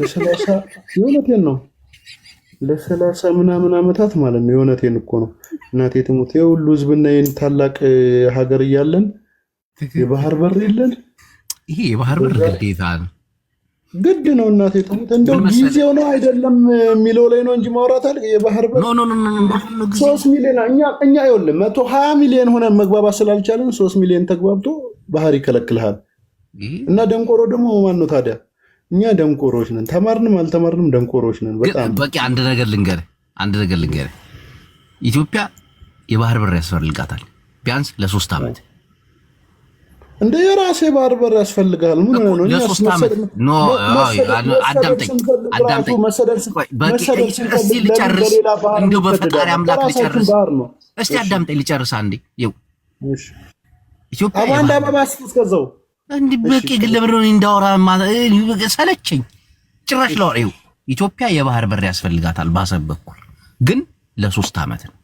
ለ30 የእውነቴን ነው፣ ለ30 ምናምን ዓመታት ማለት ነው። የእውነቴን እኮ ነው። እናቴ ትሙት የሁሉ ህዝብና ይህን ታላቅ ሀገር እያለን የባህር በር የለን። ይሄ የባህር በር ግዴታ ነው፣ ግድ ነው። እናቴ ትሙት እንደው ጊዜው ነው አይደለም የሚለው ላይ ነው እንጂ ማውራት አለ። የባህር በር 3 ሚሊዮን እኛ ይኸውልህ 120 ሚሊዮን ሆነን መግባባት ስላልቻለን 3 ሚሊዮን ተግባብቶ ባህር ይከለክልሃል። እና ደንቆሮ ደግሞ ማን ነው ታዲያ? እኛ ደንቆሮች ነን። ተማርንም አልተማርንም ደንቆሮች ነን። በጣም በቂ። አንድ ነገር ልንገርህ፣ አንድ ነገር ልንገርህ። ኢትዮጵያ የባህር በር ያስፈልጋታል ቢያንስ ለ3 ዓመት። እንደ የራሴ ባህር በር ያስፈልጋል። ምን ሆነ ነው? ለ3 ዓመት። No፣ አዳምጠኝ፣ አዳምጠኝ። እስቲ ልጨርስ፣ እንደው በፈጣሪ አምላክ ልጨርስ። እስቲ አዳምጠኝ ልጨርስ አንዴ። ይኸው ኢትዮጵያ አንድ አበባ እስከዛው እንዲህ በቂ ግን ለምንድን ነው እንዳወራ ሰለቸኝ። ጭራሽ ላወራ። ይኸው ኢትዮጵያ የባህር በር ያስፈልጋታል ባሰብ በኩል ግን ለ3 ዓመት ነው።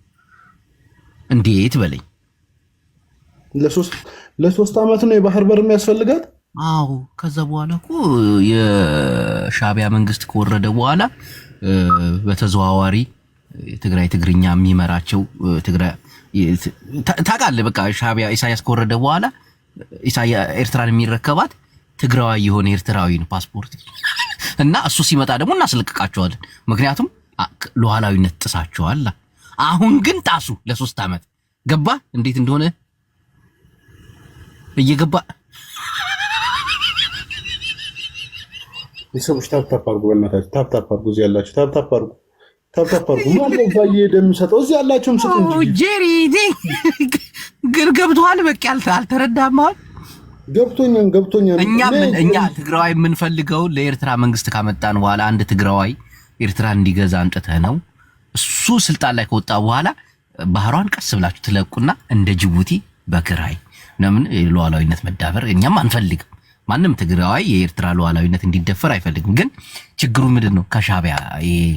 እንዴት በለኝ። ለ3 ዓመት ነው የባህር በር የሚያስፈልጋት? አዎ። ከዛ በኋላ እኮ የሻዕቢያ መንግስት ከወረደ በኋላ በተዘዋዋሪ ትግራይ ትግርኛ የሚመራቸው ትግራይ ታውቃለህ። በቃ ሻዕቢያ ኢሳያስ ከወረደ በኋላ ኤርትራን የሚረከባት ትግራዋይ የሆነ ኤርትራዊ ነው ፓስፖርት እና እሱ ሲመጣ ደግሞ እናስለቅቃቸዋለን። ምክንያቱም ሉዓላዊነት ጥሳቸዋል። አሁን ግን ጣሱ ለ3 ዓመት ገባ። እንዴት እንደሆነ እየገባ የሰዎች tap tap አድርጉ፣ በእናታችሁ tap tap አድርጉ። እዚህ ያላችሁ tap tap አድርጉ፣ tap tap አድርጉ። ማነው እዛ እየሄደ የሚሰጠው? እዚህ ያላችሁም ስጡ እንጂ። ጄሪ ግን ገብቶሃል? በቃ አልተረዳህም? አሁን ገብቶኛል፣ ገብቶኛል። እኛ ትግራዋይ የምንፈልገው ለኤርትራ መንግስት ካመጣን በኋላ አንድ ትግራዋይ ኤርትራ እንዲገዛ አምጥተህ ነው እሱ ስልጣን ላይ ከወጣ በኋላ ባህሯን ቀስ ብላችሁ ትለቁና እንደ ጅቡቲ በክራይ ለምን ሉዓላዊነት መዳፈር እኛም አንፈልግም። ማንም ትግራዋይ የኤርትራ ሉዓላዊነት እንዲደፈር አይፈልግም። ግን ችግሩ ምንድን ነው? ከሻዕቢያ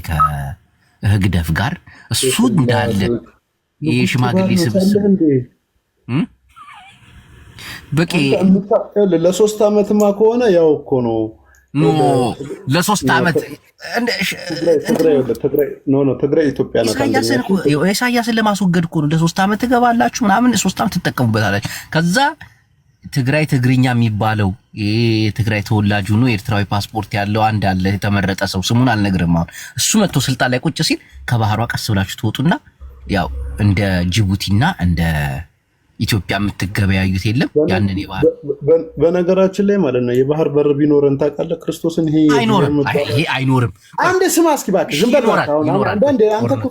ከህግደፍ ጋር እሱ እንዳለ የሽማግሌ ስብስብ በቂ ለ3 ዓመትማ ከሆነ ያው እኮ ነው። No፣ ለ3 ዓመት። ትግራይ ኢትዮጵያ ናት። ኢሳያስን ለማስወገድ እኮ ነው። ለ3 ዓመት ትገባላችሁ ምናምን 3 ዓመት ትጠቀሙበታላችሁ። ከዛ ትግራይ ትግርኛ የሚባለው የትግራይ ተወላጅ ሆኖ ኤርትራዊ ፓስፖርት ያለው አንድ አለ የተመረጠ ሰው፣ ስሙን አልነግርም። አሁን እሱ መጥቶ ስልጣን ላይ ቁጭ ሲል ከባህሯ ቀስ ብላችሁ ትወጡና ያው እንደ ጅቡቲና እንደ ኢትዮጵያ የምትገበያዩት የለም። ያንን የባህር በነገራችን ላይ ማለት ነው የባህር በር ቢኖረን ታውቃለህ፣ ክርስቶስን ይሄ አይኖርም፣ ይሄ አይኖርም። አንዴ ስማ እስኪ እባክህ ዝም በል እባክህ። አሁን አንዳንዴ አንተ እኮ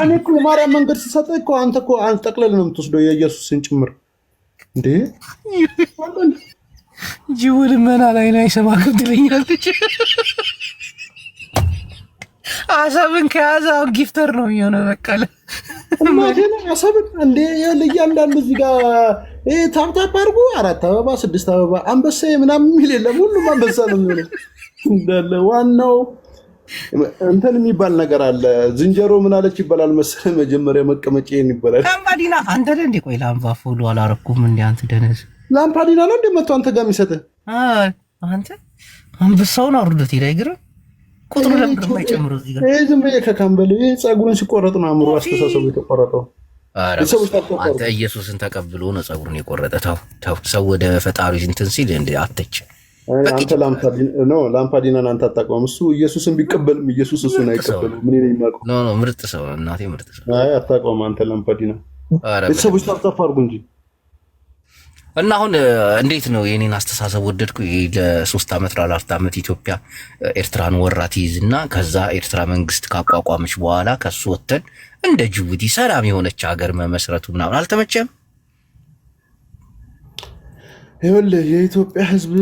እኔ እኮ የማርያም መንገድ ስሰጥህ እኮ አንተ እኮ ጠቅለል ነው የምትወስደው የኢየሱስን ጭምር እንዴ። ጅቡ ልመና ላይ ነው አይሰማክም ትለኛለች። አሰብን ከያዘ አሁን gifter ነው የሚሆነው። በቀለ እናቴን አሰብን እንዴ እያንዳንዱ እዚህ ጋር tap tap አድርጎ አራት አበባ ስድስት አበባ አንበሳ ምናምን የሚል የለም። ሁሉም አንበሳ ነው የሚሆነው እንዳለ። ዋናው እንትን የሚባል ነገር አለ። ዝንጀሮ ምን አለች ይባላል መሰለህ፣ መጀመሪያ መቀመጫዬን ይባላል። ላምባዲና አንተ ደህ እንዴ? ቆይ ላምባ follow አላረኩም እንዴ? አንተ ደነዝ ላምፓዲና ነው እንደ መቶ አንተ ጋር የሚሰጥህ? አንተ አንበሳውን አውርዶት ሄዳ አይገርም። ቁጥሩ ለምንድን ነው የማይጨምረው እዚህ ጋር? ይሄ ዝም ብዬ ከካምበል ይሄ ፀጉሩን ሲቆረጥ ነው አእምሮ አስተሳሰቡ የተቆረጠው። አንተ ኢየሱስን ተቀብሎ ነው ፀጉሩን የቆረጠ። ተው ተው፣ ሰው ወደ ፈጣሪ እንትን ሲል እንደ አተች አንተ ላምፓዲናን አንተ አታውቀውም። እሱ ኢየሱስን ቢቀበልም ኢየሱስ እሱን አይቀበልም። ምን ነው የማውቀው? No no፣ ምርጥ ሰው ነው እናቴ፣ ምርጥ ሰው። አይ አታውቀውም አንተ ላምፓዲና። ቤተሰቦች tap tap አድርጉ እንጂ። እና አሁን እንዴት ነው የኔን አስተሳሰብ ወደድኩ? ለ3 ዓመት ለ4 ዓመት ኢትዮጵያ ኤርትራን ወራ ትይዝና ከዛ ኤርትራ መንግስት ካቋቋመች በኋላ ከሱ ወተን እንደ ጅቡቲ ሰላም የሆነች ሀገር መመስረቱ ምናምን አልተመቸም? ይኸውልህ የኢትዮጵያ ሕዝብ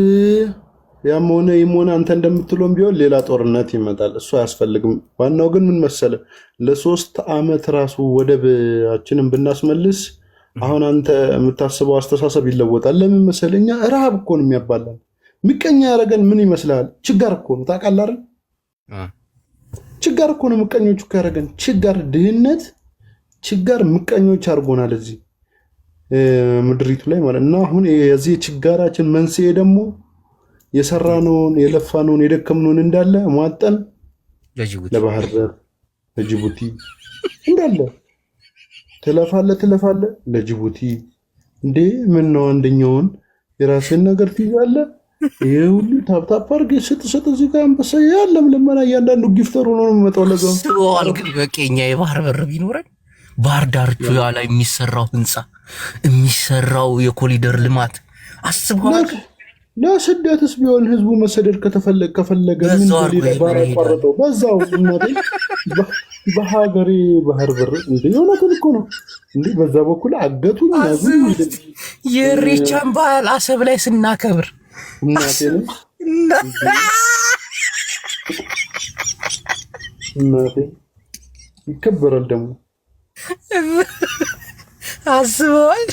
ያም ሆነ ይም ሆነ አንተ እንደምትለውም ቢሆን ሌላ ጦርነት ይመጣል። እሱ አያስፈልግም። ዋናው ግን ምን መሰለህ፣ ለ3 ዓመት ራሱ ወደባችንን ብናስመልስ አሁን አንተ የምታስበው አስተሳሰብ ይለወጣል። ለምን መሰለህ? እኛ ረሃብ እኮ ነው የሚያባላን። ምቀኛ ያደረገን ምን ይመስልሃል? ችጋር እኮ ነው። ታውቃለህ አይደል? ችጋር እኮ ነው ምቀኞቹ እኮ ያደረገን። ችጋር፣ ድህነት፣ ችጋር ምቀኞች አድርጎናል እዚህ ምድሪቱ ላይ ማለት እና አሁን የዚህ የችጋራችን መንስኤ ደግሞ የሰራነውን የለፋነውን የደከምነውን እንዳለ ሟጠን ለጅቡቲ ለባህር በር ለጅቡቲ እንዳለ ትለፋለህ ትለፋለህ ለጅቡቲ። እንዴ ምን ነው አንደኛውን የራስን ነገር ትይዛለህ። ይሄ ሁሉ tap tap አድርገህ ስጥ ስጥ። እዚህ ጋር አንበሳ ያለም ልመና እያንዳንዱ gifter ሆኖ ነው የሚመጣው። ለዛው አስበዋል። ግን በቃ እኛ የባህር በር ቢኖረን ባህር ዳርቹ ላይ የሚሰራው ህንፃ፣ የሚሰራው የኮሪደር ልማት አስበዋል። ለስደትስ ቢሆን ህዝቡ መሰደድ ከፈለገ ምን በዛው አድርጎ በሌላ ባህር የመን ይሄዳል። አቋርጠው በዛው እናቴ በሀገሬ ባህር በር እንደ የእውነቱን እኮ ነው እንዴ። በዛ በኩል አገቱኝ ያዙኝ። የኢሬቻን በዓል አሰብ ላይ ስናከብር እናቴንም እናቴ ይከበራል ደግሞ። አስበዋል።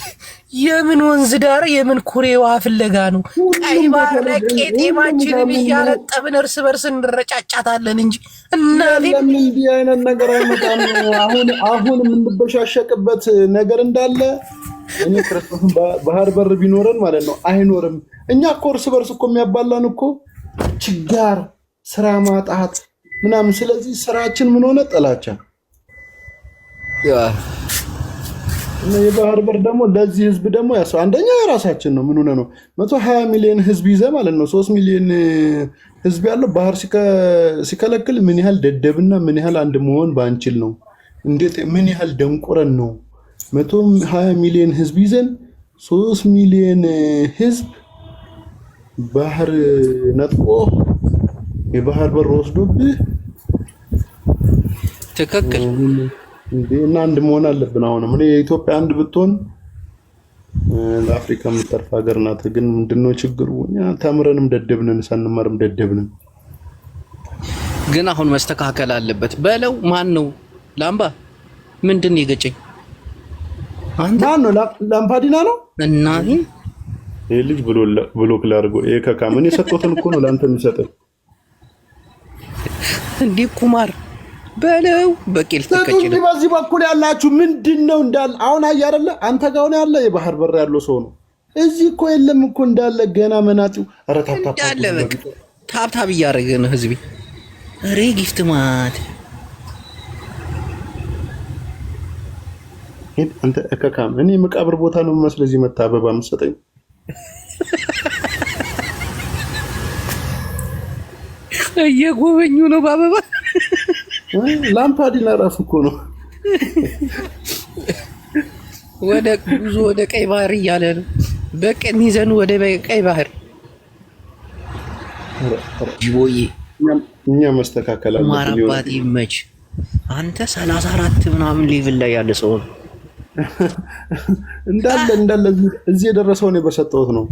የምን ወንዝ ዳር የምን ኩሬ ውሃ ፍለጋ ነው? ቀይ ባህር ላይ ቄጤማችንን እያረጠብን እርስ በርስ እንረጫጫታለን እንጂ እናቴ። የለም እንዲህ አይነት ነገር አይመጣም። አሁን አሁን የምንበሻሸቅበት ነገር እንዳለ እኔ ክርስቶስን ባህር በር ቢኖረን ማለት ነው አይኖርም። እኛ እኮ እርስ በርስ እኮ የሚያባላን እኮ ችጋር፣ ስራ ማጣት ምናምን። ስለዚህ ስራችን ምን ሆነ? ጥላቻ። እና የባህር በር ደግሞ ለዚህ ህዝብ ደግሞ ያሰው አንደኛ የራሳችን ነው። ምን ሆነ ነው 120 ሚሊዮን ህዝብ ይዘ ማለት ነው 3 ሚሊዮን ህዝብ ያለው ባህር ሲከለክል ምን ያህል ደደብና ምን ያህል አንድ መሆን ባንችል ነው? እንዴት ምን ያህል ደንቁረን ነው 120 ሚሊዮን ህዝብ ይዘን 3 ሚሊዮን ህዝብ ባህር ነጥቆ የባህር በር ወስዶብህ? ትክክል። እንዴ እና አንድ መሆን አለብን። አሁንም እኔ የኢትዮጵያ አንድ ብትሆን ለአፍሪካ የምትተርፍ ሀገር ናት። ግን ምንድነው ችግሩ? እኛ ተምረንም ደደብንን፣ ሳንማርም ደደብንን። ግን አሁን መስተካከል አለበት በለው። ማን ነው ላምባ? ምንድን ነው የገጨኝ? አንተ። ማን ነው? ላምፓዲና ነው። እናቴ። ይህ ልጅ block ላድርገው። ይሄ ከካምን የሰጡትን እኮ ነው ለአንተ የሚሰጥህ። እንዲህ ኩማር በለው በቂል ስጡ ትቀጭ እንጂ በዚህ በኩል ያላችሁ ምንድን ነው እንዳለ አሁን አየህ አይደለ? አንተ ጋር አሁን ያለ የባህር በር ያለው ሰው ነው። እዚህ እኮ የለም እኮ እንዳለ ገና መናጢው። ኧረ tap tap እንዳለ በቃ tap tap እያደረገ ነው ህዝቤ። ሬ gift ማት። ሂድ አንተ እከካም። እኔ መቃብር ቦታ ነው የሚመስል እዚህ መታ አበባ የምትሰጠኝ። እየጎበኙ ነው በአበባ። ላምፓዲና ራሱ እኮ ነው። ወደ ጉዞ ወደ ቀይ ባህር እያለ ነው። በቀን ይዘን ወደ ቀይ ባህር ጅቦዬ። እኛ መስተካከል ኩማር አለብን። አባቴ ይመች። አንተ 34 ምናምን level ላይ ያለ ሰው ነው። እንዳለ እንዳለ እዚህ የደረሰው እኔ በሰጠሁት ነው።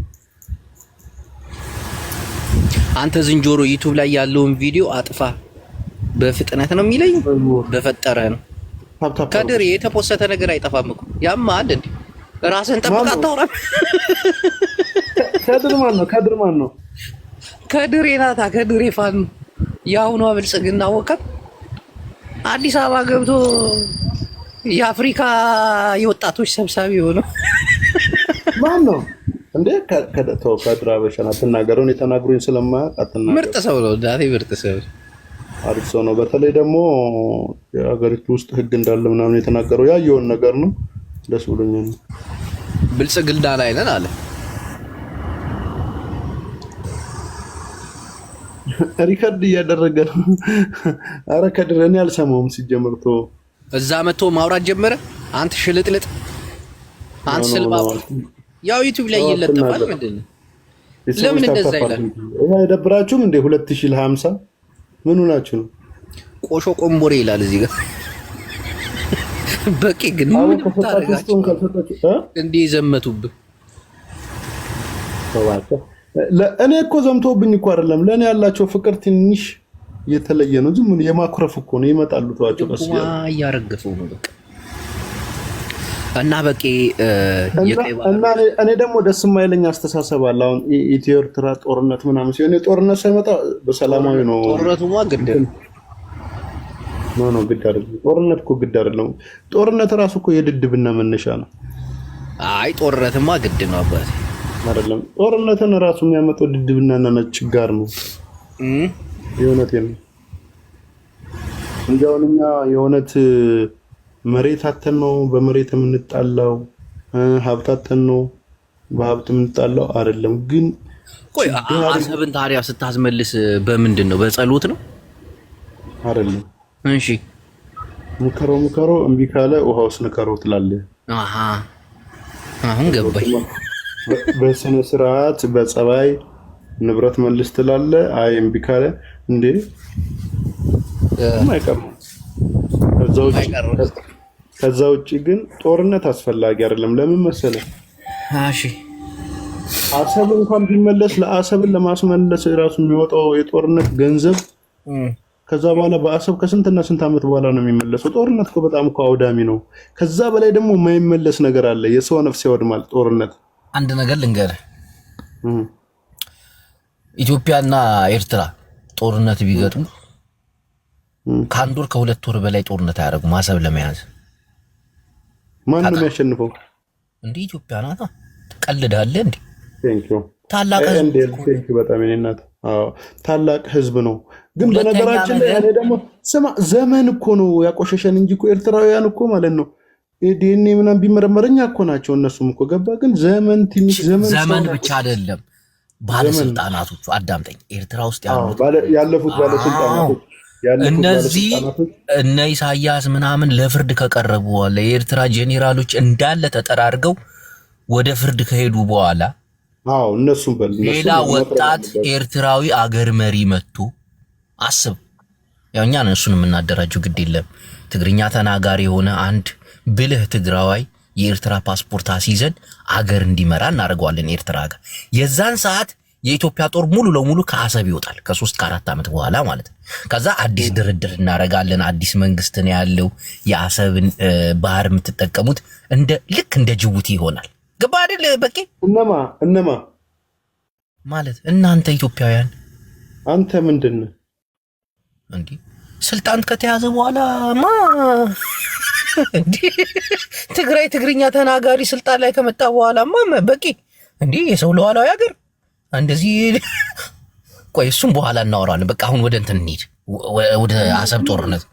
አንተ ዝንጀሮ YouTube ላይ ያለውን ቪዲዮ አጥፋ በፍጥነት ነው የሚለኝ። በፈጠረ ነው። tap tap ከድር የተፖሰተ ነገር አይጠፋም እኮ ያማ አለ እንዴ? ራስህን ጠብቅ፣ አታውራም። ከድር ማን ነው? ከድር ማን ነው? ከድሬ ናታ፣ ከድሬ ፋኖ የአሁኗ ብልጽግና ወከብ አዲስ አበባ ገብቶ የአፍሪካ የወጣቶች ሰብሳቢ ሆነው። ማን ነው እንዴ? ተው ከድር አበሻን አትናገረው። እኔ ተናግሮኝ ስለማያውቅ አትናገር። ምርጥ ሰው ነው ዳቴ፣ ምርጥ ሰው። አሪፍ ሰው ነው። በተለይ ደግሞ የሀገሪቱ ውስጥ ህግ እንዳለ ምናምን የተናገረው ያየውን ነገር ነው። ደስ ብሎኛል። ብልጽግና ላይ ነን አለ። Record እያደረገ ነው። አረ ከድር እኔ አልሰማውም ሲጀምር ተወው። እዛ መጥቶ ማውራት ጀመረ። አንተ ሽልጥልጥ፣ አንተ ስልባ፣ ያው YouTube ላይ ይለጠፋል። ምንድን ነው? ለምን እንደዛ ይላል? ይሄ አይደብራችሁም እንዴ? 2050 ምኑ ናችሁ ነው? ቆሾ ቆምቦሬ ይላል እዚህ ጋር። በቂ ግን አሁን ምን ከሰጣችሁ ታደርጋቸው? ስጡን፣ ካልሰጣችሁ እ እንዲህ የዘመቱብህ። ተባርከ። እኔ እኮ ዘምቶብኝ እኮ አይደለም። ለእኔ ያላቸው ፍቅር ትንሽ የተለየ ነው። ዝም ብሎ የማኩረፍ እኮ ነው። ይመጣሉ፣ ተዋቸው ቀስ ኩማ እያሉ። እያረገፈው ነው በቃ። እና በቂ የቀይ ባህር እና እኔ ደግሞ ደስ የማይለኝ አስተሳሰብ አለ። አሁን ኢትዮ ኤርትራ ጦርነት ምናምን ሲሆን የጦርነት ሳይመጣ በሰላማዊ ነው። ጦርነቱማ ግድ ነው። No no፣ ግድ አይደለም። ጦርነት እኮ ግድ አይደለም። ጦርነት ራሱ እኮ የድድብና መነሻ ነው። አይ ጦርነትማ ግድ ነው አባቴ። አይደለም። ጦርነትን ራሱ የሚያመጣው ድድብናና ነጭ ችጋር ነው። የእውነቴን ነው። እንጂ አሁን እኛ የእውነት መሬት አተን ነው በመሬት የምንጣላው፣ ሀብት አተን ነው በሀብት የምንጣላው አይደለም። ግን ቆይ ችጋር አሰብን ታዲያ ስታስመልስ በምንድን ነው? በጸሎት ነው? አይደለም። እሺ ምከረው ምከረው እምቢ ካለ ውሃ ውስጥ ንከረው ትላለህ። አሃ አሁን ገባኝ። በስነ ስርዓት በጸባይ ንብረት መልስ ትላለህ። አይ እምቢ ካለ እንዴ የማይቀር ነው። ከዛ ውጭ ከዛ ውጭ ግን ጦርነት አስፈላጊ አይደለም። ለምን መሰለህ? እሺ አሰብ እንኳን ቢመለስ ለአሰብን ለማስመለስ ራሱ የሚወጣው የጦርነት ገንዘብ ከዛ በኋላ በአሰብ ከስንትና ስንት ዓመት በኋላ ነው የሚመለሰው። ጦርነት እኮ በጣም እኮ አውዳሚ ነው። ከዛ በላይ ደግሞ የማይመለስ ነገር አለ። የሰው ነፍስ ያወድማል ጦርነት። አንድ ነገር ልንገርህ፣ ኢትዮጵያና ኤርትራ ጦርነት ቢገጥሙ ከአንድ ወር ከ2 ወር በላይ ጦርነት አያደርጉም አሰብ ለመያዝ። ማን ነው የሚያሸንፈው? እንዴ ኢትዮጵያ ናታ። ትቀልዳለህ እንዴ? Thank you። ታላቅ ህዝብ እኮ ነው። Thank you በጣም የኔ እናት። አዎ ታላቅ ህዝብ ነው። ግን ሁለተኛ በነገራችን ላይ ነገር እኔ ደግሞ ስማ፣ ዘመን እኮ ነው ያቆሸሸን እንጂ እኮ ኤርትራውያን እኮ ማለት ነው ዲኤንኤ ምናምን ቢመረመር እኛ እኮ ናቸው። እነሱም እኮ ገባ። ግን ዘመን ትንሽ ዘመን ዘመን ሰውን ብቻ አይደለም፣ ዘመን ባለስልጣናቶቹ አዳምጠኝ። ኤርትራ ውስጥ አዎ ያሉት ያለፉት ባለስልጣናቶች ያለፉት እነዚህ ባለስልጣናቶች እነ ኢሳያስ ምናምን ለፍርድ ከቀረቡ በኋላ የኤርትራ ጄኔራሎች እንዳለ ተጠራርገው ወደ ፍርድ ከሄዱ በኋላ አዎ እነሱም በል ሌላ እነሱም መቅረብ ወጣት አለባቸው። ኤርትራዊ አገር መሪ መጥቶ አስብ። ያው እኛ ነን እሱን የምናደራጀው፣ ግድ የለም። ትግርኛ ተናጋሪ የሆነ አንድ ብልህ ትግራዋይ የኤርትራ ፓስፖርት አስይዘን አገር እንዲመራ እናደርገዋለን ኤርትራ ጋር። የዛን ሰዓት የኢትዮጵያ ጦር ሙሉ ለሙሉ ከአሰብ ይወጣል፣ ከ3 ከ4 ዓመት በኋላ ማለት ነው። ከዛ አዲስ ድርድር እናደርጋለን። አዲስ መንግስት ነው ያለው። የአሰብን ባህር የምትጠቀሙት እንደ ልክ እንደ ጅቡቲ ይሆናል። ገባ አይደል? በቂ እነማ እነማ ማለት እናንተ ኢትዮጵያውያን አንተ ምንድን ነህ? እንዲህ ስልጣን ከተያዘ በኋላ ማ እንዲህ ትግራይ ትግርኛ ተናጋሪ ስልጣን ላይ ከመጣ በኋላማ በቂ እንዲህ የሰው ሉዓላዊ ሀገር እንደዚህ። ቆይ እሱም በኋላ እናወራለን። በቃ አሁን ወደ እንትን እንሂድ፣ ወደ አሰብ ጦርነት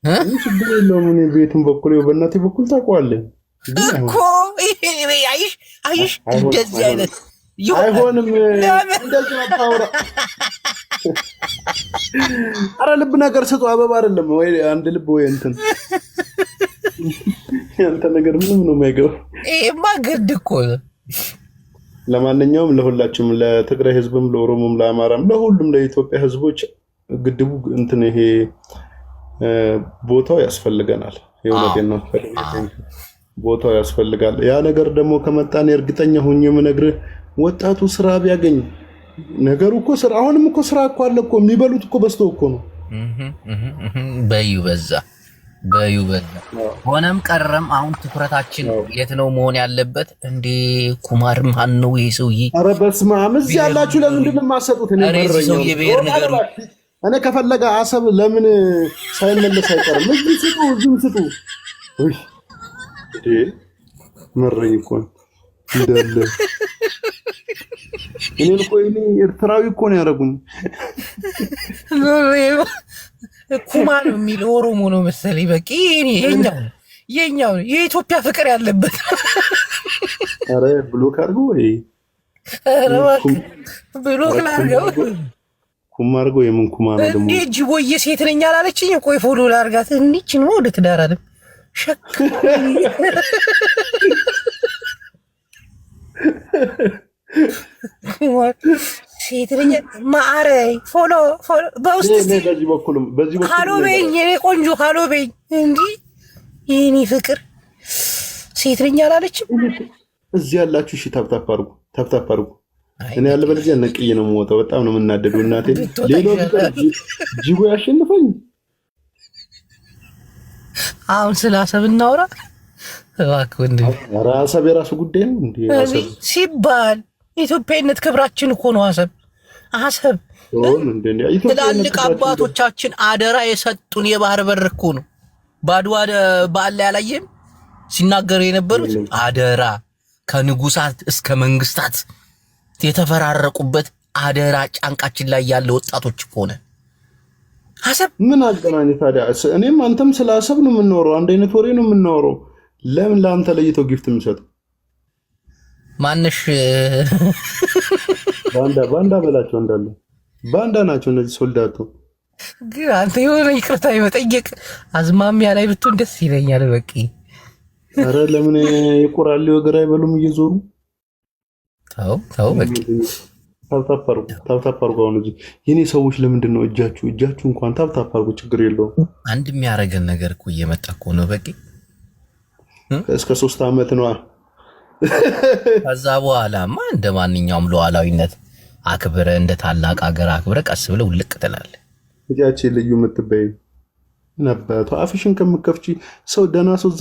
እ? እኔ ችግር የለውም። እኔ ቤቱን በኩል ይኸው በእናቴ በኩል ታውቀዋለህ። ግን እኮ አይሆንም፣ አይሽ አይሽ አይሆንም፣ እንደዚህ አይሆንም፣ አይነት ይሆናል። አይሆንም። ለምን? እንደዚህ አታውራ። አረ ልብ ነገር ስጡ። አበባ አይደለም ወይ አንድ ልብ ወይ እንትን ያንተ ነገር ምንም ነው የማይገባ። ይሄማ ግድ እኮ ነው። ለማንኛውም ለሁላችሁም ለትግራይ ህዝብም፣ ለኦሮሞም፣ ለአማራም፣ ለሁሉም ለኢትዮጵያ ህዝቦች ግድቡ እንትን ይሄ ቦታው ያስፈልገናል። የእውነቴን ነው። ቦታው ያስፈልጋል። ያ ነገር ደግሞ ከመጣን እርግጠኛ ሆኜ የምነግርህ ወጣቱ ስራ ቢያገኝ ነገሩ እኮ ስራ አሁንም እኮ ስራ እኮ አለ እኮ የሚበሉት እኮ በዝቶ እኮ ነው። በዩ በዛ በዩ በዛ። ሆነም ቀረም አሁን ትኩረታችን የት ነው መሆን ያለበት? እንዴ ኩማር ማን ነው ይሄ ሰውዬ? ኧረ በስመ አብ! እዚህ ያላችሁ ለምንድን ነው የማትሰጡት? እኔ ኧረ የዚህ መረኛው ሰውዬ ብሔር ንገሩኝ። እኔ ከፈለገ አሰብ ለምን ሳይመለስ አይቀርም። እዚህ ስጡ፣ እዚህም ስጡ። ውይ እንዴ መረኝ እኮ ነው እንዳለ እኔን እኮ እኔ ኤርትራዊ እኮ ነው ያደረጉኝ። ኩማ ነው የሚለው ኦሮሞ ነው መሰለኝ። በቂ የኛው ነው የኛው ነው የኢትዮጵያ ፍቅር ያለበት። ኧረ block አድርጎ ወይ ኧረ እባክህ block ላድርገው። ኩማ አድርጎ የምን ኩማ ነው ደግሞ? እንዴ ጅቦዬ ሴት ነኝ አላለችኝ? ቆይ follow ላድርጋት። እንዲች ነው ወደ ትዳር አለም ሸክ ሴት ነኝ ማዕረይ follow follow በውስጥ እኔ በዚህ በኩልም በዚህ በኩልም hello በይኝ የኔ ቆንጆ hello በይኝ። እንዲህ የኔ ፍቅር ሴት ነኝ አላለችም። እዚህ ያላችሁ እሺ፣ tap tap አድርጉ፣ tap tap አድርጉ። እኔ ያለበለዚያ ነቅዬ ነው የምወጣው። በጣም ነው የምናደደው። እናቴ ብትወጣ ሌላው ቢቀር ይሻላል። ጅቦ ያሸንፈኝ። አሁን ስለ አሰብ እናውራ እባክህ ወንድሜ። ኧረ አሰብ የራሱ ጉዳይ ነው እንዴ? አሰብ ሲባል ኢትዮጵያዊነት ክብራችን እኮ ነው። አሰብ አሰብ ሲሆን እንደ ኢትዮጵያዊነት ትላልቅ ክብራችን አባቶቻችን አደራ የሰጡን የባህር በር እኮ ነው። በአድዋ በዓል ላይ አላየህም ሲናገሩ የነበሩት? አደራ ከንጉሳት እስከ መንግስታት የተፈራረቁበት አደራ ጫንቃችን ላይ ያለ ወጣቶች እኮ ነን። አሰብ ምን አገናኝ ታዲያ? እኔም አንተም ስለ አሰብ ነው የምናወራው፣ አንድ አይነት ወሬ ነው የምናወራው። ለምን ለአንተ ለይተው gift የሚሰጡ? ማንሽ? ባንዳ ባንዳ በላቸው፣ እንዳለ ባንዳ ናቸው እነዚህ ሶልዳቱ። ግን አንተ የሆነ ይቅርታ የመጠየቅ አዝማሚያ ላይ ብትሆን ደስ ይለኛል። በቂ። ኧረ ለምን የቆራሌ ወገር አይበሉም እየዞሩ? ተው ተው፣ በቂ። Tap tap አድርጉ፣ tap tap አድርጉ። አሁን እዚህ የኔ ሰዎች ለምንድን ነው እጃችሁ እጃችሁ እንኳን tap tap አድርጉ፣ ችግር የለውም። አንድ የሚያደርገን ነገር እኮ እየመጣ እኮ ነው። በቂ። እስከ 3 ዓመት ነዋ። ከዛ በኋላማ እንደ ማንኛውም ሉዓላዊነት አክብረ፣ እንደ ታላቅ ሀገር አክብረ ቀስ ብለህ ውልቅ ትላለህ። እጃችን ልዩ የምትበይ ነበቱ አፍሽን ከምከፍቺ ሰው ደህና ሰው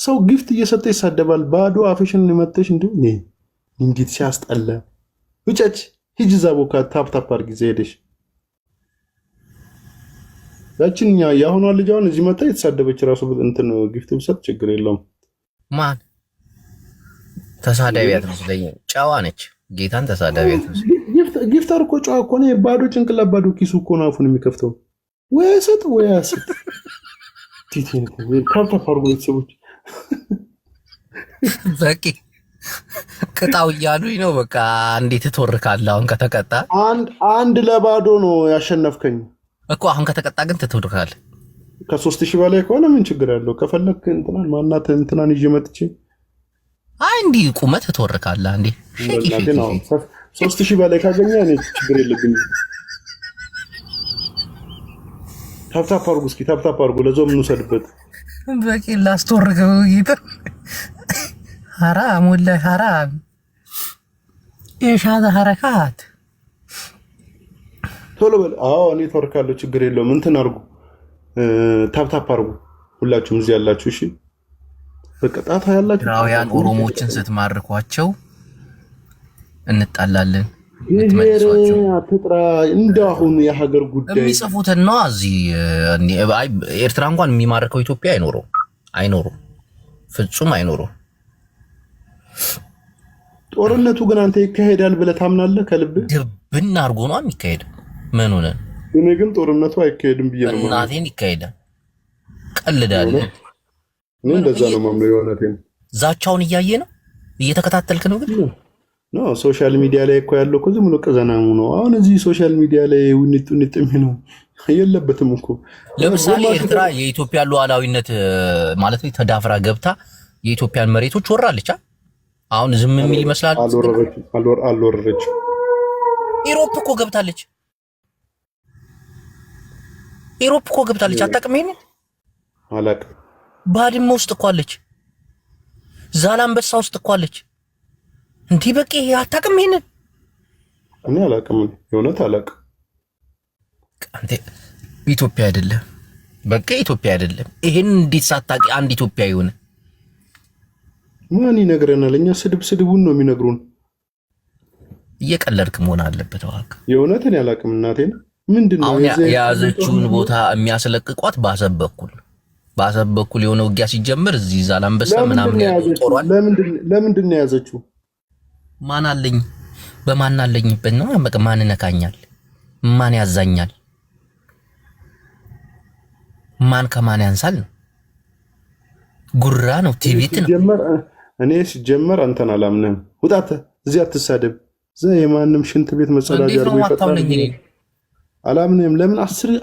ሰው gift እየሰጠ ይሳደባል። ባዶ አፍሽን መተሽ እንዲሁ እንዴት ሲያስጠላ! ውጨች ሂጂ እዛ ቦካ tap tap አድርጊ እዛ ሄደሽ። ያችን የአሁኗ ልጅ አሁን እዚህ መታ የተሳደበች ራሱ እንትን gift ብሰጥ ችግር የለውም። ማን ተሳዳቢ አትመስለኝም። ጨዋ ነች። ጌታን ተሳዳቢ አትመስለኝም። Gifter እኮ ጨዋ እኮ ነው። ባዶ ጭንቅላት ባዶ ኪሱ እኮ ነው አፉን የሚከፍተው። ወይ አይሰጥ ወይ አያስጥ። Tap tap አድርጉ ቤተሰቦች። በቂ ቅጣው እያሉኝ ነው። በቃ እንዴት ትወርካለህ? አሁን ከተቀጣ 1-0 ነው ያሸነፍከኝ። እኮ አሁን ከተቀጣ ግን ትትወርካለህ። ከ3000 በላይ ከሆነ ምን ችግር አለው? ከፈለክ እንትናን ማናት እንትናን ይዤ መጥቼ። አይ እንዲህ ቁመት ትወርካለህ። እንዴ shaky shaky። 3000 በላይ ካገኘ እኔ ችግር የለብኝም። Tap tap አድርጉ እስኪ፣ tap tap አድርጉ። ለዛው እንውሰድበት። በቂ ላስተወርከው ጌታ ሐራም ወላሂ ሐራም ايش هذا حركات። ቶሎ በል። አዎ እኔ ተወርካለሁ፣ ችግር የለውም። እንትን አድርጉ፣ tap tap አድርጉ ሁላችሁም እዚህ ያላችሁ። እሺ በቃ ጣታ ያላችሁ። ኤርትራውያን ኦሮሞዎችን ስትማርኳቸው እንጣላለን። ብሔር አትጥራ። እንደ አሁኑ የሀገር ጉዳይ የሚጽፉትን ነው። እዚህ ኤርትራ እንኳን የሚማርከው ኢትዮጵያ አይኖረው አይኖረው ፍጹም አይኖረው። ጦርነቱ ግን አንተ ይካሄዳል ብለህ ታምናለህ ከልብህ? ድብን አድርጎ ነው የሚካሄደው። ምን ሆነ? እኔ ግን ጦርነቱ አይካሄድም ብዬ ነው። እናቴን ይካሄዳል። ቀልዳለህ። እኔ እንደዛ ነው የማምነው። የእውነቴን። ዛቻውን እያየ ነው፣ እየተከታተልክ ነው ግን። No፣ social media ላይ እኮ ያለው እኮ ዝም ብሎ ቅዘናሙ ነው። አሁን እዚህ social media ላይ ውንጥ ውንጥ የሚለው የለበትም እኮ። ለምሳሌ ኤርትራ የኢትዮጵያ ሉዓላዊነት ማለት ተዳፍራ ገብታ የኢትዮጵያን መሬቶች ወራለች። አሁን ዝም የሚል ይመስላል። አልወረረችም። ኢሮፕ እኮ ገብታለች። ኢሮፕ እኮ ገብታለች። አታውቅም? ይሄንን አላውቅም። ባድመ ውስጥ እኮ አለች። ዛላምበሳ ውስጥ እኮ አለች። እንዲህ በቃ ይሄ አታውቅም? ይሄንን እኔ አላውቅም፣ የእውነት አላውቅም። አንተ ኢትዮጵያ አይደለም፣ በቃ ኢትዮጵያ አይደለም። ይሄን እንዴት ሳታውቂ አንድ ኢትዮጵያ የሆነ ማን ይነግረናል? እኛ ስድብ ስድቡን ነው የሚነግሩን። እየቀለድክ መሆን አለበት። እባክህ። የእውነት እኔ አላውቅም። እናቴን ምንድን ነው አሁን የያዘችውን ቦታ የሚያስለቅቋት በአሰብ በኩል፣ በአሰብ በኩል የሆነ ውጊያ ሲጀምር እዚህ ዛላምበሳ ምናምን ያለው ጦሯል። ለምንድን ነው የያዘችው? ማን አለኝ በማን አለኝበት ነው። በቃ ማን ነካኛል? ማን ያዛኛል? ማን ከማን ያንሳል ነው። ጉራ ነው፣ ትዕቢት ነው። እኔ ሲጀመር አንተን አላምንም። ውጣት፣ እዚህ አትሳደብ። እዛ የማንም ሽንት ቤት መጸዳጃ አድርጎ ይፈጥራል። አላምንም። ለምን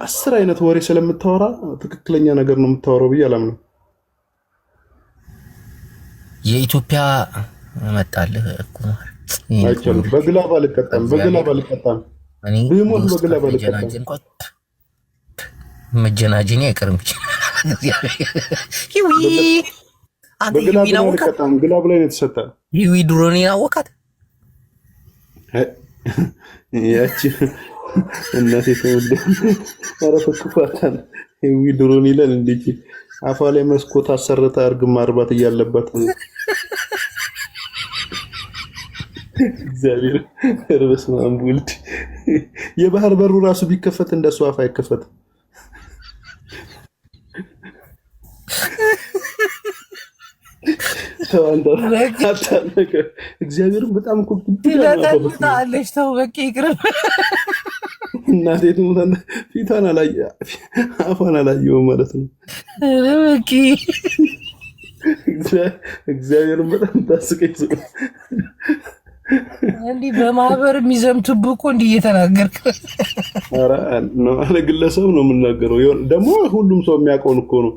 አስር አይነት ወሬ ስለምታወራ ትክክለኛ ነገር ነው የምታወራው ብዬ አላምንም። የኢትዮጵያ መጣልህ እኮ። አይቻልም። በ glove አልቀጣም። በ glove አልቀጣም። ብሞት በ glove አልቀጣም። መጀናጀኔ አይቀርም። ሂዊ በ glove አልቀጣም። Glove ላይ ነው የተሰጠ። ሂዊ ድሮን አወካት። ያቺ እናቴ ተወልደ ኧረ ተክፋታል። ሂዊ ድሮን ይላል እንዴ? አፏ ላይ መስኮት አሰርታ እርግብ ማርባት እያለባት እግዚአብሔር ኧረ በስመ አብ ወልድ። የባህር በሩ ራሱ ቢከፈት እንደሱ አፍ አይከፈትም። ተው አንተ አታለቀ። እግዚአብሔርን በጣም እኮ ግብዳ ነው አፏ። በስመ አብ። ትለጠልጣለች። ተው በቃ ይቅርብ። እናቴ ትሙት አንተ ፊቷን አላየ አፏን አላየሁም ማለት ነው። ኧረ በቂ። እግዚአብሔርን በጣም ታስቀኝ ሰው። እንዲህ በማህበር የሚዘምቱብህ እኮ እንዲህ እየተናገርክ። ኧረ ነው አለ ግለሰብ ነው የምናገረው። ደግሞ ሁሉም ሰው የሚያውቀውን እኮ ነው።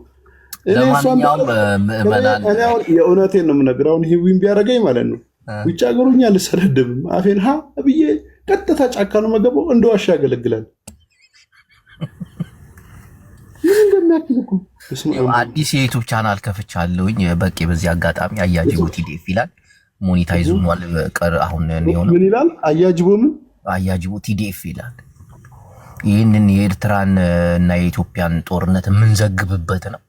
እኔ እሷን ለማንኛውም ምዕመናን እኔ አሁን የእውነቴን ነው የምነግርህ። አሁን ሂዊን ቢያደርገኝ ማለት ነው ውጭ ሀገሩኛ አልሰደብም። አፌን ሀ ብዬ ቀጥታ ጫካ ነው መገባው። እንደ ዋሻ ያገለግላል። ምን እንደሚያክል እኮ በስመ አብ። አዲስ የ YouTube channel ከፍቻለሁኝ። በቂ በዚህ አጋጣሚ አያጅቦ TDF ይላል። Monetize ሆኗል። ቀር አሁን የሆነው ምን ይላል? አያጅቦ ምን? አያጅቦ TDF ይላል። ይህንን የኤርትራን እና የኢትዮጵያን ጦርነት የምንዘግብበት ነው።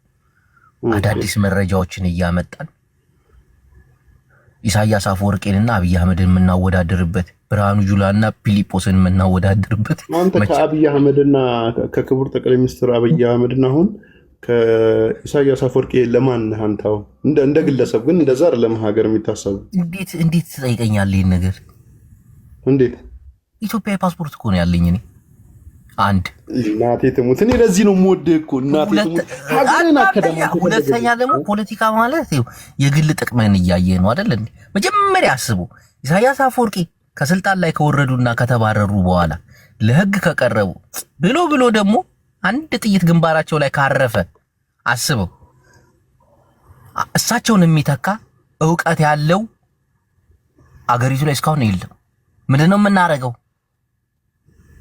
አዳዲስ መረጃዎችን እያመጣን ኢሳያስ አፈወርቄንና አብይ አህመድን የምናወዳድርበት፣ ብርሃኑ ጁላና ፊሊጶስን የምናወዳድርበት። አንተ ከአብይ አህመድና ከክቡር ጠቅላይ ሚኒስትር አብይ አህመድና አሁን ከኢሳያስ አፈወርቂ ለማን ነህ አንተ? አሁን እንደ ግለሰብ ግን እንደዛ አይደለም ሀገር የሚታሰቡ። እንዴት እንዴት ትጠይቀኛለህ ይህን ነገር? እንዴት? ኢትዮጵያዊ ፓስፖርት እኮ ነው ያለኝ እኔ። አንድ እናቴ ትሙት፣ እኔ ለዚህ ነው የምወድህ እኮ እናቴ ትሙት። ሀገርን አከዳም። ሁለተኛ ደግሞ ፖለቲካ ማለት ይኸው የግል ጥቅምህን እያየህ ነው አይደል እንዴ? መጀመሪያ አስቡ፣ ኢሳያስ አፈወርቂ ከስልጣን ላይ ከወረዱና ከተባረሩ በኋላ ለህግ ከቀረቡ ብሎ ብሎ ደግሞ አንድ ጥይት ግንባራቸው ላይ ካረፈ አስበው፣ እሳቸውን የሚተካ እውቀት ያለው አገሪቱ ላይ እስካሁን የለም። ምንድነው የምናደርገው?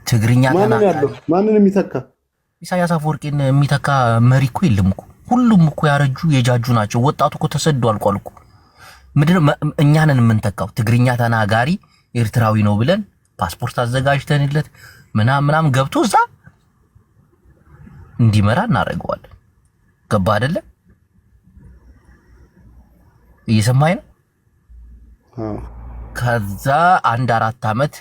ትግርኛ ማንን ተናጋሪ ያለው ማንን የሚተካ? ኢሳያስ አፈወርቂን የሚተካ መሪ እኮ የለም እኮ። ሁሉም እኮ ያረጁ የጃጁ ናቸው። ወጣቱ እኮ ተሰዶ አልቋል እኮ። ምንድነው እኛንን የምንተካው? ትግርኛ ተናጋሪ ኤርትራዊ ነው ብለን ፓስፖርት አዘጋጅተንለት ምናምን ምናምን ገብቶ እዛ እንዲመራ እናደርገዋለን። ገባ አይደለ? እየሰማኝ ነው? አዎ። ከዛ አንድ 4 ዓመት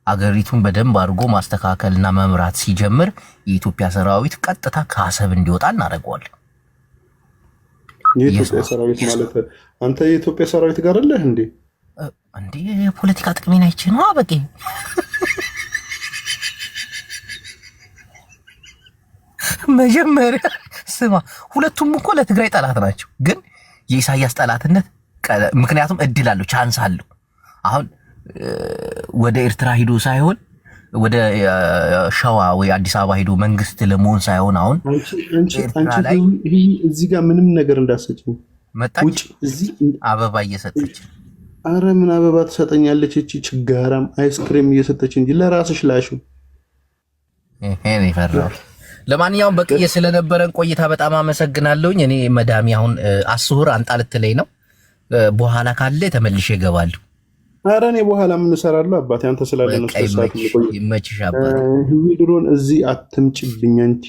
አገሪቱን በደንብ አድርጎ ማስተካከልና መምራት ሲጀምር የኢትዮጵያ ሰራዊት ቀጥታ ከአሰብ እንዲወጣ እናደርገዋለን። የኢትዮጵያ ሰራዊት ማለት አንተ የኢትዮጵያ ሰራዊት ጋር አለህ እንዴ? እንዴ የፖለቲካ ጥቅሜን አይቼ ነው በቂ። መጀመሪያ ስማ፣ ሁለቱም እኮ ለትግራይ ጠላት ናቸው። ግን የኢሳያስ ጠላትነት ምክንያቱም እድል አለው፣ chance አለው። አሁን ወደ ኤርትራ ሂዶ ሳይሆን ወደ ሸዋ ወይ አዲስ አበባ ሂዶ መንግስት ለመሆን ሳይሆን አሁን አንቺ አንቺ ኤርትራ አንቺ ላይ ይሄ እዚህ ጋር ምንም ነገር እንዳሰጭኝ መጣች ውጭ እዚህ አበባ እየሰጠች። አረ ምን አበባ ትሰጠኛለች እቺ ችጋራም፣ አይስክሬም እየሰጠች እንጂ ለራስሽ ላሹ። ይሄን የፈራሁት። ለማንኛውም በቅዬ ስለነበረን ቆይታ በጣም አመሰግናለሁኝ። እኔ መዳሚ አሁን አስሁር አንጣ ልትለኝ ነው። በኋላ ካለ ተመልሼ እገባለሁ። አረ እኔ በኋላ ምን እሰራለሁ አባቴ፣ አንተ ስላለ ነው በቃ እስከ ሰዓት ይመችሽ የምቆየው። ይመችሽ አባቴ። ህዊ ድሮን እዚህ አትምጭብኝ አንቺ።